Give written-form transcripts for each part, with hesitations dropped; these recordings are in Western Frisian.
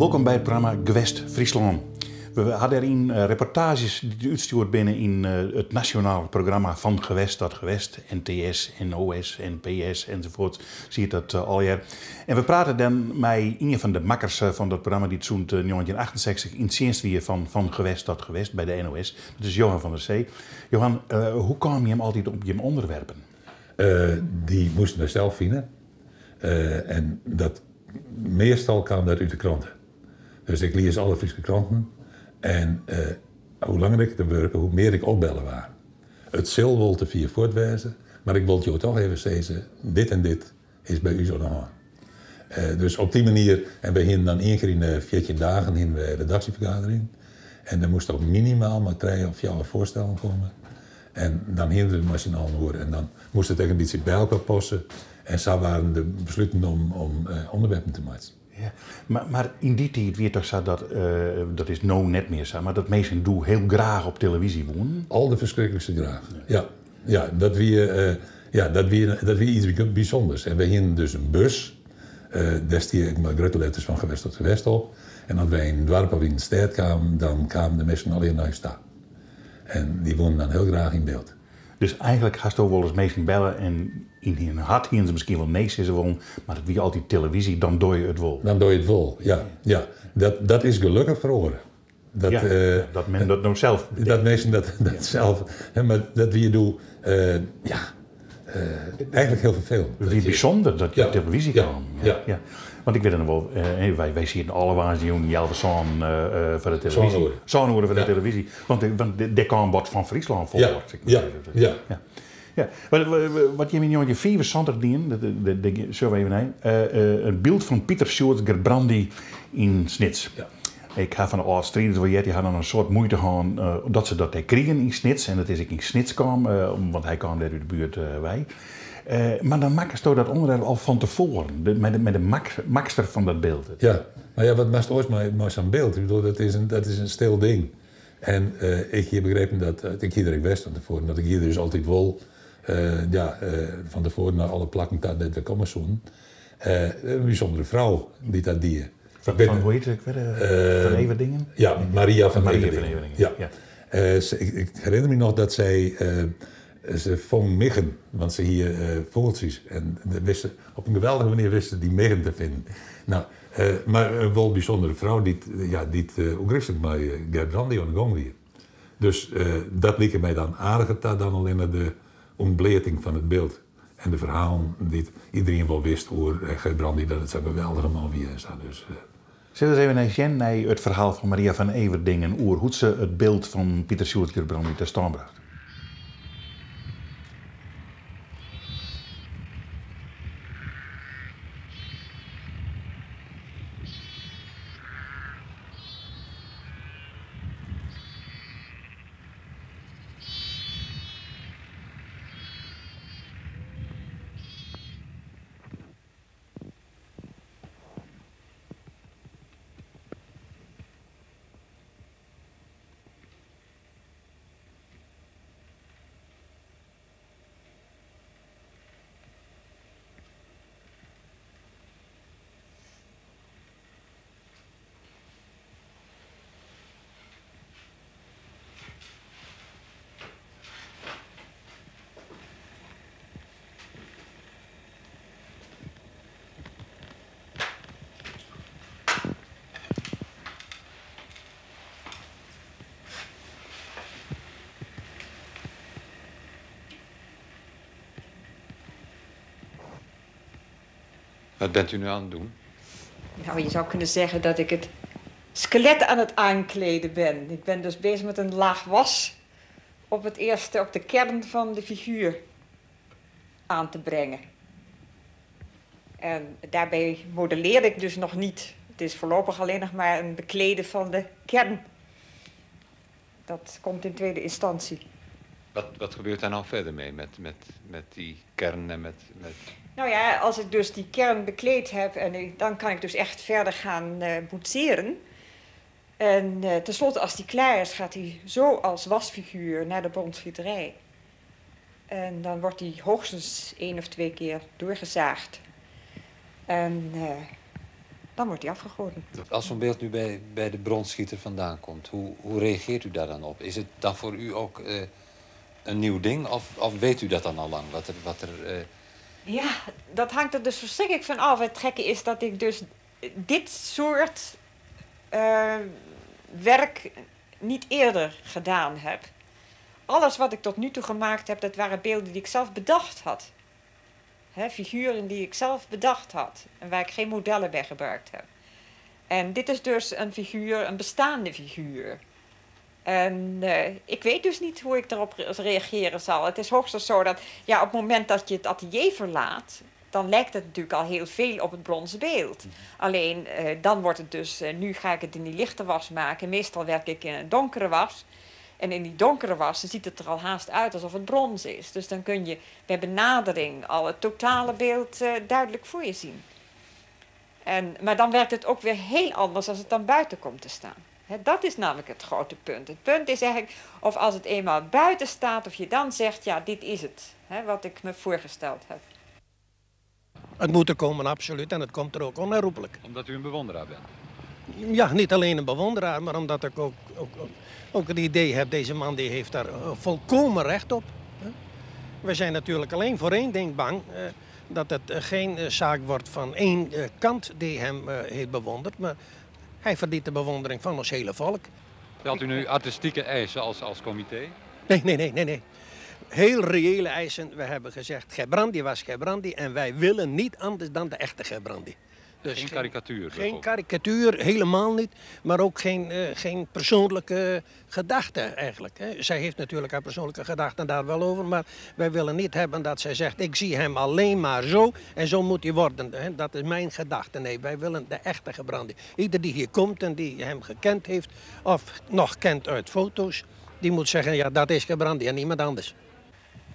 Wolkom by it programma Gewest Fryslân. We ha dêryn reportaazjes dy't útstjoerd binne yn it nasjonale programma Van Gewest tot Gewest, NTS, NOS, NPS enzovoort, siet dat allegear. En we prate dan mei ien fan de makkers fan dat programma dy't sûnt 1968 yn tsjinst wie fan Van Gewest tot Gewest by de NOS. Dat is Johan van der Zee. Johan, hoe kamen jim altyd op jim ûnderwerpen? Dy moasten wy sels fine. En dat, meastal kaam dat út de krante. Dus ik lies alle Fryske kranten en hoe langer ik der wurke, hoe mear ik opbelle waard. It sil wol te fier fuort wêze, mar ik wol jo toch even sizze, dit en dit is by ús oan de hân. Dus op dy manier, en wy hienen dan ien kear yn de 14 dagen hienen we redaksjefergadering en der moast ook minimaal mei trije of fjouwer foarstellen komme. En dan hienen we it mei syn allen oer en dan moast it ek in bytsje by elkoar passe. En sa waarden de besluten om ûnderwerpen te meitsjen. Ja, mar yn dy tiid wie it toch sa dat, dat is no net mear sa, mar dat minsken doe hiel graach op televyzje woenen? Alderferskriklikste graach, ja. Ja, dat wie, ja, dat wie iets bysûnders. En wy hienen dus in bus, dêr stie ek mei grutte letters Van Gewest tot Gewest op. En as wy yn in doarp of yn in stêd kamen, dan kamen de minsken allegear nei ús ta. En dy woenen dan hiel graach yn byld. Dus eigentlik hasto wolris minsken belle en yn harren hart hienen se miskien wol nee sizze wollen, mar it wie altyd televyzje, dan doar je it wol. Dan doar je it wol, ja. Ja. Dat is gelokkich feroare. Dat, ja, dat men dat no sels betinkt. Dat minsken dat sels, hè, mar dat wie doe, ja, eigentlik hiel ferfelend. It wie bysûnder dat je op televyzje kamen. Ja. Ja. Want ik wit it noch wol, wy sieten alle woansdeitejûnen healwei sânen foar de televyzje. Sân oere. Sân oere foar de televyzje. Want dêr kaam wat fan Fryslân foar. Ja. Ja. Wat jim yn 1975 dienen, dêr sjogge we even nei, in byld fan Pieter Sjoerds Gerbrandy yn Snits. Ik ha fan de âld-striders wol heard, dy ha dan in soad muoite hân dat se dat dêr krigen yn Snits. En it is ek yn Snits kaam, want hy kaam dêr út de buert wei. Mar dan makkesto dat ûnderwerp al fan tefoaren, mei de makster fan dat byld. Ja, mar ja, wat moatst oars mei sa'n byld? Ik bedoel, dat is in stil ding. En ik hie begrepen dat, ik hie der ek west fan tefoaren, dat ik hie der dus altyd wol, ja, fan tefoaren nei alle plakken ta dêr't we komme soenen. In bysûndere frou dy't dat die. Fan, hoe hjit se ek wer? Van Everdingen? Ja, Maria van Maria Everdingen. van Everdingen, Ja. ja. Ik herinner my noch dat sy, se fong miggen, want se hie fûgeltsjes. En wist se, op in geweldige manier wist se dy miggen te finen. No, mar in wol bysûndere frou dy't, ja, dy't ôfgryslik mei Gerbrandy oan de gong wie. Dus dat like my dan aardiger ta dan allinne de ûntbleating fan it byld. En de ferhalen dy't iderien wol wist oer Gerbrandy, dat it sa'n geweldige man wie en sa. Dus. Sille we ris even nei sjen nei it ferhaal fan Maria van Everdingen oer hoe't se it byld fan Pieter Sjoerd Gerbrandy ta stân brocht. Wat bent u nu aan het doen? Nou, je zou kunnen zeggen dat ik het skelet aan het aankleden ben. Ik ben dus bezig met een laag was op het eerste, op de kern van de figuur aan te brengen. En daarbij modelleer ik dus nog niet. Het is voorlopig alleen nog maar een bekleden van de kern. Dat komt in tweede instantie. Wat gebeurt daar nou verder mee met die kern en met Nou ja, als ik dus die kern bekleed heb, dan kan ik dus echt verder gaan boetseren. En tenslotte, als die klaar is, gaat hij zo als wasfiguur naar de bronsgieterij. En dan wordt die hoogstens 1 of 2 keer doorgezaagd. En Dan wordt die afgegoten. Als zo'n beeld nu bij de bronsgieter vandaan komt, hoe reageert u daar dan op? Is het dan voor u ook een nieuw ding of weet u dat dan al lang? Wat er Ja, dat hangt er dus verschrikkelijk van af. Het gekke is dat ik dus dit soort werk niet eerder gedaan heb. Alles wat ik tot nu toe gemaakt heb, dat waren beelden die ik zelf bedacht had. Hè, figuren die ik zelf bedacht had en waar ik geen modellen bij gebruikt heb. En dit is dus een figuur, een bestaande figuur. En ik weet dus niet hoe ik daarop reageren zal. Het is hoogstens zo dat, ja, op het moment dat je het atelier verlaat, dan lijkt het natuurlijk al heel veel op het bronzen beeld. Alleen dan wordt het dus, nu ga ik het in die lichte was maken. Meestal werk ik in een donkere was. En in die donkere was ziet het er al haast uit alsof het brons is. Dus dan kun je bij benadering al het totale beeld duidelijk voor je zien. Maar dan werkt het ook weer heel anders als het dan buiten komt te staan. Hè, dat is namelijk het grote punt. Het punt is eigenlijk of als het eenmaal buiten staat, of je dan zegt, ja, dit is het, hè, wat ik me voorgesteld heb. Het moet er komen, absoluut. En het komt er ook onherroepelijk. Omdat u een bewonderaar bent? Ja, niet alleen een bewonderaar, maar omdat ik ook het idee heb, deze man die heeft daar volkomen recht op. We zijn natuurlijk alleen voor één ding bang, dat het geen zaak wordt van één kant die hem heeft bewonderd, maar hij verdient de bewondering van ons hele volk. Stelt u nu artistieke eisen als comité? Nee, nee, nee, nee, nee. Heel reële eisen. We hebben gezegd, Gerbrandy was Gerbrandy en wij willen niet anders dan de echte Gerbrandy. Dus geen karikatuur? Geen bijvoorbeeld. karikatuur, helemaal niet. Maar ook geen persoonlijke gedachte eigenlijk. Hè. Zij heeft natuurlijk haar persoonlijke gedachten daar wel over. Maar wij willen niet hebben dat zij zegt, ik zie hem alleen maar zo en zo moet hij worden. Hè. Dat is mijn gedachte. Nee, wij willen de echte Gerbrandy. Ieder die hier komt en die hem gekend heeft of nog kent uit foto's, die moet zeggen, ja, dat is Gerbrandy en niemand anders.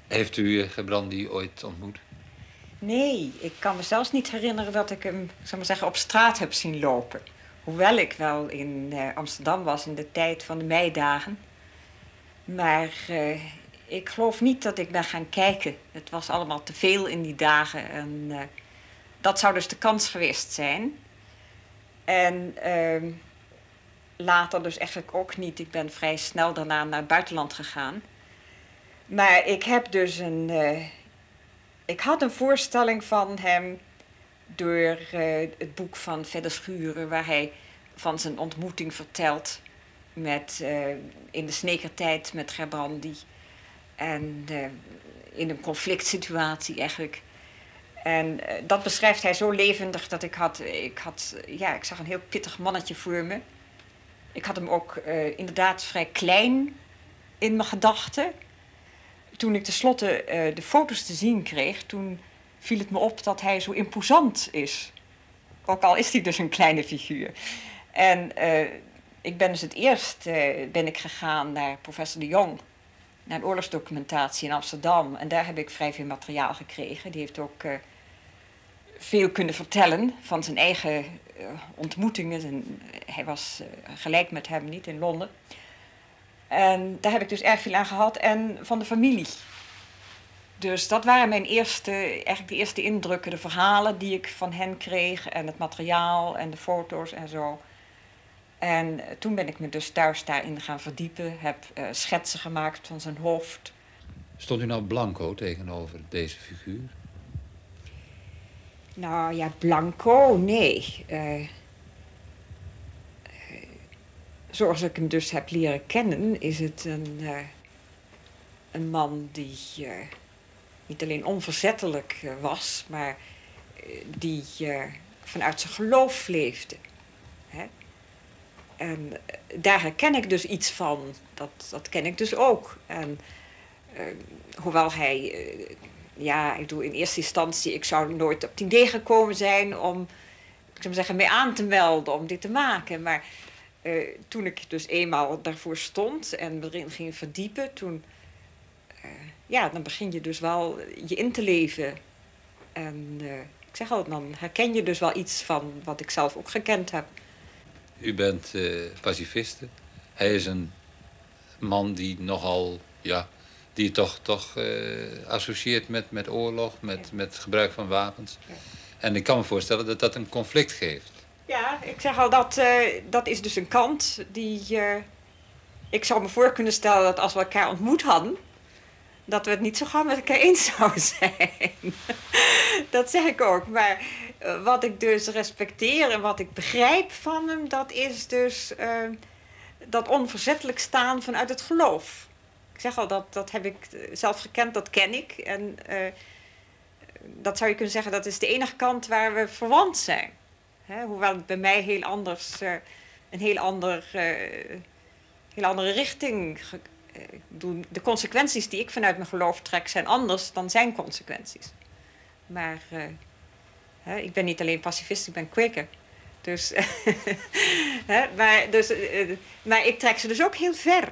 Heeft u Gerbrandy ooit ontmoet? Nee, ik kan me zelfs niet herinneren dat ik hem, ik zal maar zeggen, op straat heb zien lopen. Hoewel ik wel in Amsterdam was in de tijd van de meidagen. Maar ik geloof niet dat ik ben gaan kijken. Het was allemaal te veel in die dagen. En dat zou dus de kans geweest zijn. En later dus eigenlijk ook niet. Ik ben vrij snel daarna naar het buitenland gegaan. Maar ik heb dus een... Ik had een voorstelling van hem door het boek van Fedde Schurer, waar hij van zijn ontmoeting vertelt in de snekertijd met Gerbrandy. En in een conflict situatie eigenlijk. En dat beschrijft hij zo levendig dat ik had, ja, ik zag een heel pittig mannetje voor me. Ik had hem ook inderdaad vrij klein in mijn gedachten. Toen ik tenslotte de foto's te zien kreeg, toen viel het me op dat hij zo imposant is. Ook al is hij dus een kleine figuur. En ik ben dus het eerst ben ik gegaan naar professor de Jong, naar een oorlogsdocumentatie in Amsterdam. En daar heb ik vrij veel materiaal gekregen. Die heeft ook veel kunnen vertellen van zijn eigen ontmoetingen. En hij was gelijk met hem, niet in Londen. En daar heb ik dus erg veel aan gehad. En van de familie. Dus dat waren mijn eerste, eigenlijk de eerste indrukken, de verhalen die ik van hen kreeg en het materiaal en de foto's en zo. En toen ben ik me dus thuis daarin gaan verdiepen, heb schetsen gemaakt van zijn hoofd. Stond u nou blanco tegenover deze figuur? Nou ja, blanco, nee. Zoals ik hem dus heb leren kennen, is het een man die niet alleen onverzettelijk was, maar die vanuit zijn geloof leefde. Hè? En daar herken ik dus iets van. Dat ken ik dus ook. En hoewel hij, ja, ik bedoel, in eerste instantie, ik zou nooit op het idee gekomen zijn om, ik zou maar zeggen, mee aan te melden om dit te maken. Maar toen ik dus eenmaal daarvoor stond en me erin ging verdiepen, toen, ja, dan begin je dus wel je in te leven. En ik zeg altijd, dan herken je dus wel iets van wat ik zelf ook gekend heb. U bent pacifiste. Hij is een man die nogal, ja, die je toch associeert met oorlog, met gebruik van wapens. En ik kan me voorstellen dat dat een conflict geeft. Ja, ik zeg al, dat, dat is dus een kant die... ik zou me voor kunnen stellen dat als we elkaar ontmoet hadden, dat we het niet zo gauw met elkaar eens zouden zijn. Dat zeg ik ook. Maar wat ik dus respecteer en wat ik begrijp van hem, dat is dus dat onverzettelijk staan vanuit het geloof. Ik zeg al, dat heb ik zelf gekend, dat ken ik. En dat zou je kunnen zeggen, dat is de enige kant waar we verwant zijn. Hè, hoewel het bij mij heel anders, een heel ander, heel andere richting. Ik bedoel, de consequenties die ik vanuit mijn geloof trek zijn anders dan zijn consequenties. Maar hè, ik ben niet alleen pacifist, ik ben Quaker. Dus, hè, maar ik trek ze dus ook heel ver.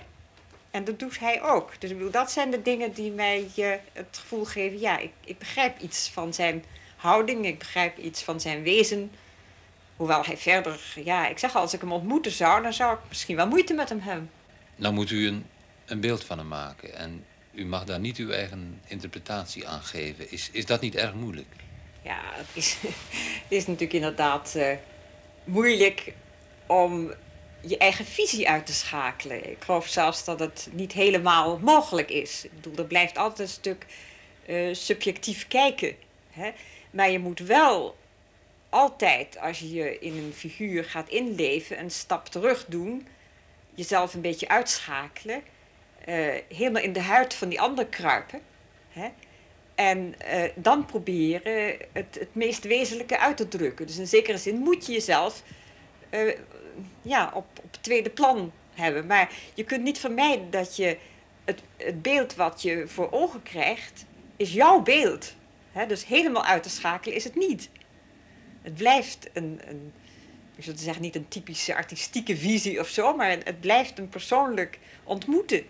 En dat doet hij ook. Dus ik bedoel, dat zijn de dingen die mij het gevoel geven... ja, ik begrijp iets van zijn houding, ik begrijp iets van zijn wezen. Hoewel hij verder... Ja, ik zeg al, als ik hem ontmoeten zou, dan zou ik misschien wel moeite met hem hebben. Nou moet u een beeld van hem maken. En u mag daar niet uw eigen interpretatie aan geven. Is dat niet erg moeilijk? Ja, het is natuurlijk inderdaad moeilijk om je eigen visie uit te schakelen. Ik geloof zelfs dat het niet helemaal mogelijk is. Ik bedoel, er blijft altijd een stuk subjectief kijken. Hè? Maar je moet wel altijd, als je je in een figuur gaat inleven, een stap terug doen, jezelf een beetje uitschakelen, helemaal in de huid van die ander kruipen. Hè? En dan proberen het meest wezenlijke uit te drukken. Dus in zekere zin moet je jezelf ja, op tweede plan hebben. Maar je kunt niet vermijden dat je het beeld wat je voor ogen krijgt, is jouw beeld. Hè? Dus helemaal uit te schakelen is het niet. Het blijft een ik zou zeggen, niet een typische artistieke visie of zo, maar het blijft een persoonlijk ontmoeten.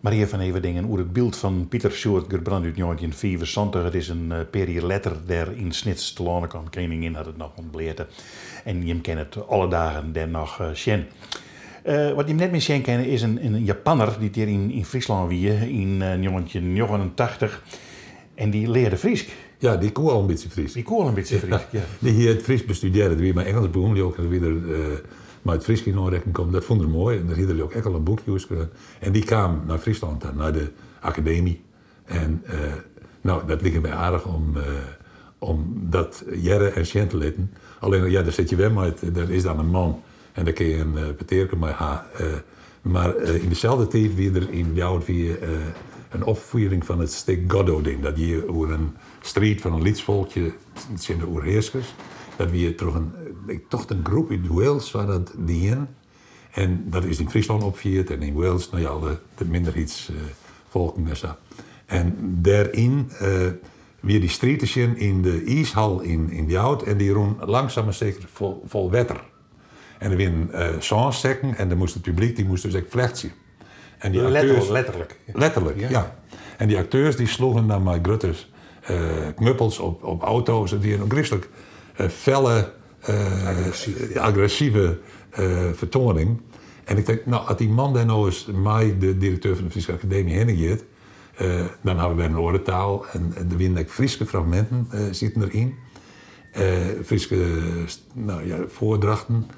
Maria van Everdingen, oer het beeld van Pieter Sjoerd Gerbrandy uit 1974. Het is een perier letter der in Snits te landen kwam. Koningin had het nog ontbleerd. En je kent het alle dagen daar nog zien. Wat je net meer zien kennen is een Japanner die hier in Friesland wie in 1989. En die leerde Fries. Ja, die kon al een beetje Fries. Die kon al een beetje Fries, ja. Die hier het Fries bestudeerde, die maar Engels begon, die ook weer maar het Fries in aanraking kwam. Dat vond hij mooi en daar had hij ook echt al een boekje geschreven. En die kwam naar Friesland, dan, naar de academie. En nou, dat ligt mij aardig om dat jaren en zien te laten. Alleen, ja, daar zit je wel maar, daar is dan een man en daar kun je een peteerke mee ha. Maar in dezelfde tijd wie er in Ljouwert weer een opvoering van het stuk Gododin. Dat hier over een strijd van een lidsvolkje, het zijn de oerheerskers. Dat we hier terug een, ik tocht een groep in Wales waar dat die. En dat is in Friesland opgevoerd en in Wales, nou ja, de minderheidsvolken en zo. En daarin weer die strijd in de ijshal in Ljouwert en die roen langzaam maar zeker vol wetter. En er werden zandstekken en dan moest het publiek die moest dus echt vlechten. En die acteurs, letterlijk. Letterlijk, ja. Ja. En die acteurs die sloegen dan maar grutters knuppels op auto's en die een christelijk felle, agressieve vertoning. En ik denk, nou, als die man daar nou eens mij, de directeur van de Friese Academie, heen gaat, dan hebben we een oortaal en er winnen ook Friese fragmenten zitten erin. Friese nou, ja, voordrachten.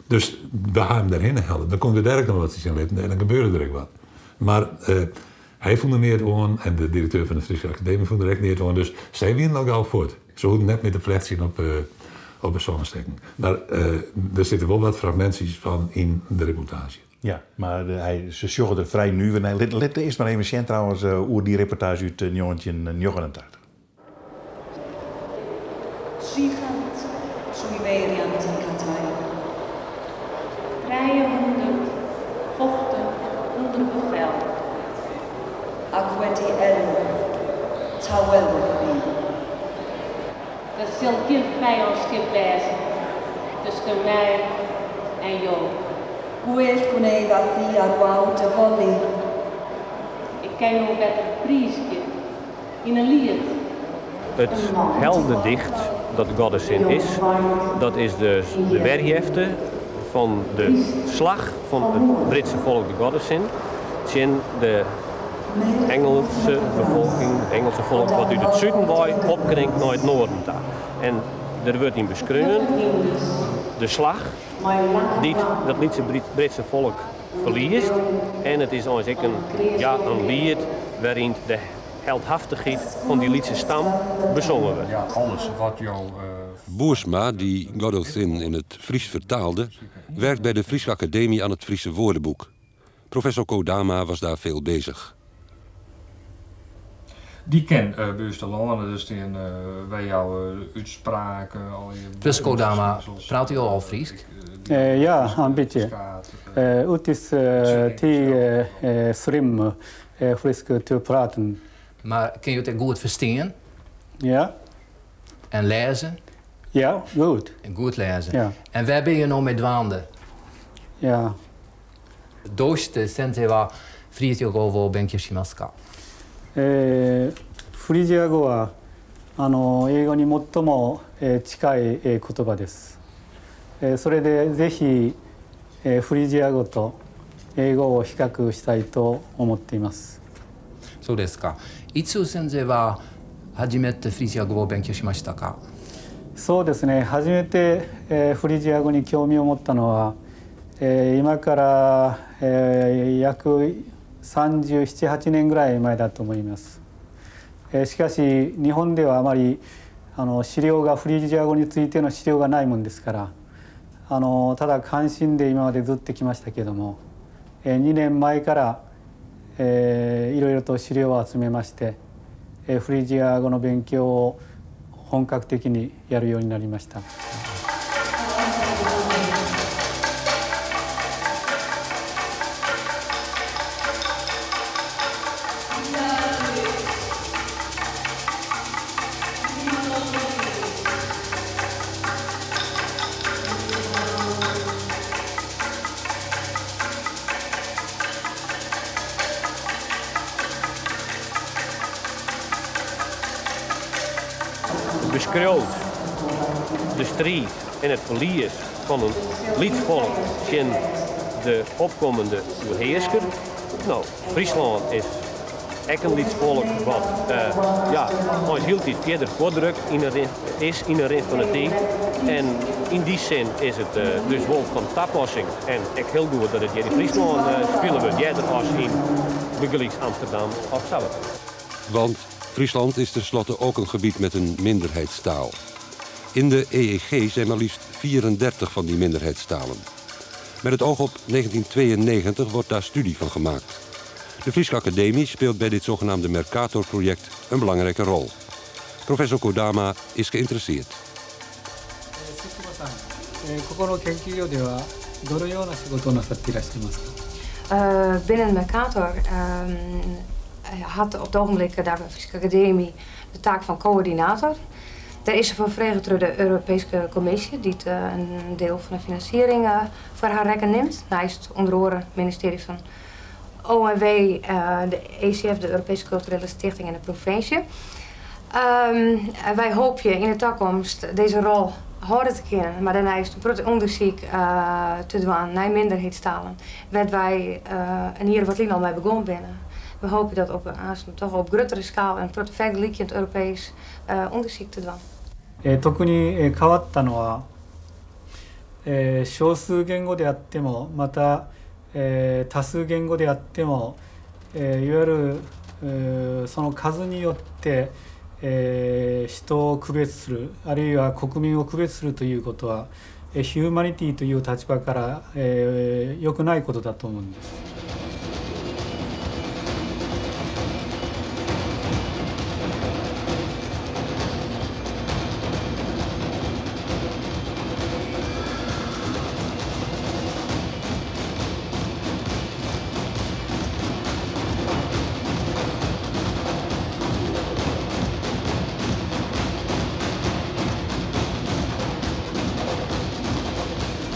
Dus we gaan hem daarheen halen. Dan komt er ook nog wat in en dan gebeurde er ook wat. Maar hij vond er neer en de directeur van de Friese Academie vond er ook neer. Dus zij winnen al gauw voort. Ze hoeven net met de vlecht zien op een zonnestekken. Maar er zitten wel wat fragmentjes van in de reportage. Ja, maar ze zochten er vrij nu. Let eerst maar even zien trouwens over die reportage uit 1989. 300 trwy yn gadael. 300 vochten onder bevel. Ac wedi elw, tawelwch fi. Dat sil gjin vijandskip wêze tusken my en jo. Gwell gwneud â thi ar wawr dy holi. Ik ken jo better priizgje yn in liet. Het heldendicht dat Goddessin is, dat is dus de werjefte van de slag van het Britse volk de Goddessin tegen de Engelse bevolking, het Engelse volk wat uit het zuiden waai, opkringt naar het noorden daar. En Der wurdt yn beskreaun de slach dy't dat lytse Britse folk ferliest en it is eins ek in, ja, in liet wêryn't de heldhaftichheid fan dy lytse stam besongen wurdt. Ja, alles wat jo. Boersma, die Gododdin in het Fries vertaalde, werkt bij de Friese Academie aan het Friese Woordenboek. Professor Kodama was daar veel bezig. Dy kin by ús telâne, der stean wy jouwe útspraken. Professor Kodama, praat u al Frysk? Ja, een beetje. Het is te slim Frysk te praten. Mar kin jo it ek goed ferstean? Ja. En lêze? Ja, goed. En goed lêze. Ja. En wêr binne jo no mei dwaande? Ja. どうして先生はフリージア語を勉強しますか？フリジア語は英語に最も近い言葉です。それでぜひフリジア語と英語を比較したいと思っています。そうですか。いつ先生は初めてフリジア語を勉強しましたか？そうですね。初めてフリジア語に興味を持ったのは、今から約37、8年ぐらい前だと思います。しかし日本ではあまり資料がフリジア語についての資料がないもんですから、ただ関心で今までずっと来ましたけども、2年前からいろいろと資料を集めまして、フリジア語の勉強を本格的にやるようになりました。 Beskriuwt de striid en it ferlies fan in lyts folk tsjin de opkommende oerhearsker. No, Fryslân is ek in lyts folk wat ja, eins hieltyd fierder fuortdrukt yn 'e is yn 'e rin fan 'e tiid. En yn dy sin is it dus wol fan tapassing en ek hiel goed dat it hjir yn Fryslân spile wurdt, earder as yn bygelyks Amsterdam of sawat. Want Friesland is tenslotte ook een gebied met een minderheidstaal. In de EEG zijn maar liefst 34 van die minderheidstalen. Met het oog op 1992 wordt daar studie van gemaakt. De Friese Academie speelt bij dit zogenaamde Mercator-project een belangrijke rol. Professor Kodama is geïnteresseerd. ここの研究所ではどのような仕事をなさっていらっしゃいますか？ Binnen Mercator hat op it ogenblik de Fryske Akademy de taak fan koördinator. Dêr is se foar frege troch de Europeeske Kommisje, dy't in diel fan de finansiering foar har rekken nimt. Neist ûnder oare it ministearje fan ONW, de ECF, de Europeeske Kulturele Stichting en de provinsje. Wy hoopje yn de takomst dizze rol hâlde te kinnen, mar dêrneist in protte ûndersyk te dwaan nei minderheidstalen, wêr't wy in jier of wat lyn al mei begûn binne. We hoopje dat op aanst toch op gruttere skaal en in protte fergelykjend Europeesk ûndersyk te dwaan. 特に変わったのは、少数言語であってもまた多数言語であっても、いわゆるその数によって人を区別する、あるいは国民を区別するということは、ヒューマニティという立場から良くないことだと思うんです。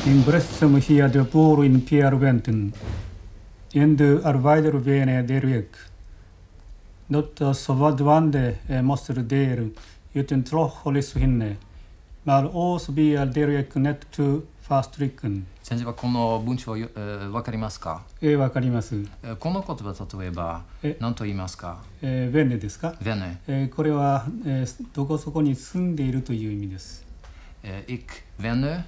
In Bressum hier de boer in Pier wenten, en de arbeider wenne der Dat sovadwande moster der uten troch hinne, maar oos bi der net te vastdrukken. 先生はこの文章をわかりますか？え、わかります。この言葉、例えば何と言いますか？ Wenne ですか？ Wenne。これは、どこそこに住んでいるという意味です。Ik wenne.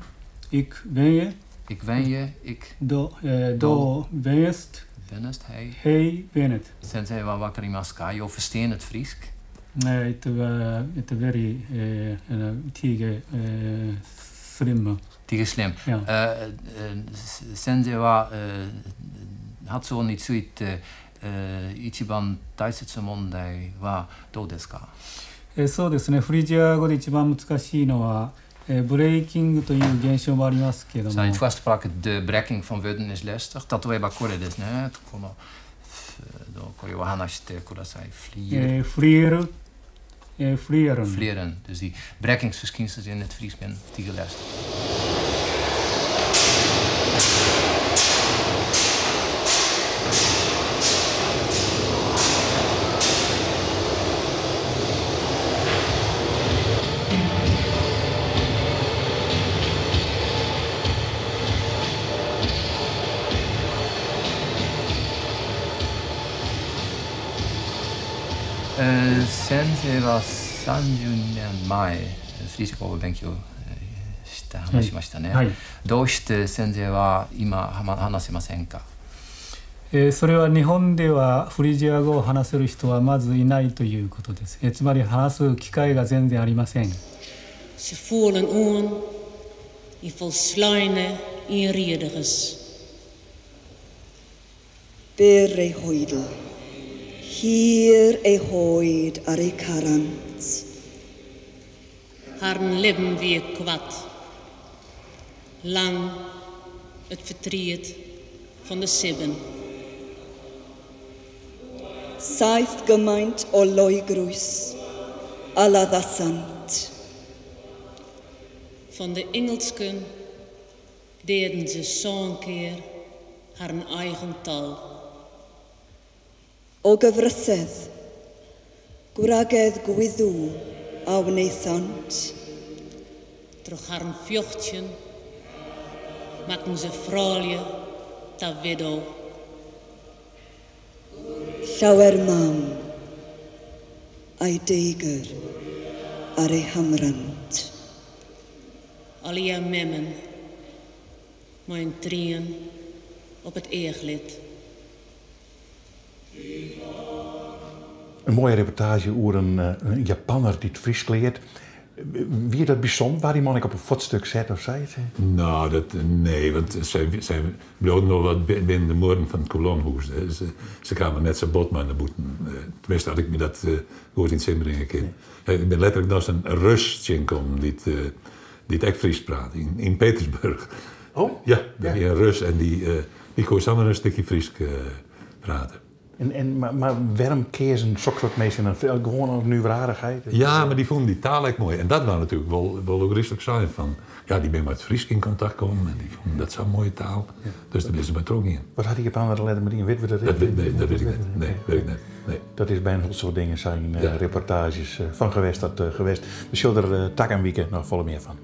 Ik wenje. Ik wenje. Ik. Do, do wennest. Wennest, hy. Hy wennet. 先生はわかりますか? Jo ferstean it Frysk? Nee, it very tige slim. Tige slim. Ja. 先生は発音について一番大切な問題はどうですか？そうですね、フリジア語で一番難しいのは、ブレイキングという現象もありますけども。 In it foarste plak de brekking fan wurden is lestich. 例えばこれですね。このこれを話してください。フリーフリール、フリールン。 Flearen. Dus dy brekkingsferskynsels yn it Frysk binne tige lestich. 先生は30年前フリジア語を勉強した話しましたね。はい。どうして先生は今話せませんか？それは日本ではフリジア語を話せる人はまずいないということです。つまり話す機会が全然ありません。 Se foelen oan yn folsleine ienriedigens. Byr ei hoedl, hir ei hoed ar eu carant. Harren libben wie koart, lang it fertriet fan de sibben. Saith gymaint o loegrwys a laddasant. Fan de Ingelsken deaden se sân kear harren eigen tal. O gyfrysedd, gwragedd gwyddw a wnaethant. Troch harren fjochtsjen makken se froulju ta widdo. Llawer mam a'i deigr ar ei hamrant. Allegear memmen mei in trien op it eachlid. In moaie reportaazje oer in Japanner dy't Frysk leart. Wie dat bysûnder? Waard dy man ek op in fuotstuk set of sayts? No, dat, nee, want sy bliuwden wol wat binnen de muorren fan it Coulonhûs. Se kamen net sa bot mei nei bûten. Teminsten, as ik my dat goed yn 't sin bringe kin. Ik bin letterlik nochris in Rus tsjinkommen dy't ek Frysk praat, yn Petersburg. Oh? Ja, dat wie in Rus en dy koe samar in stikje Frysk prate. En, mar wêrom keazen soksoart minsken dan gewoan as nuveraardichheid? Ja, mar dy fûnen dy taal ek moai. En dat waard natuerlik wol ôfgryslik sein fan, ja, dy binne mei it Frysk yn kontakt kommen en dy fûnen dat sa'n moaie taal. Dus dêr binne se mei trochgien. Wat hat dy Japanner letter mei dien? Witte we dat? Dat wit, nee, dat wit ik net. Nee, wit ik net. Nee. Dat is by in hiel soad dingen sa yn reportaazjes fan Gewest tot Gewest. We sjogge der takom wike noch folle mear fan.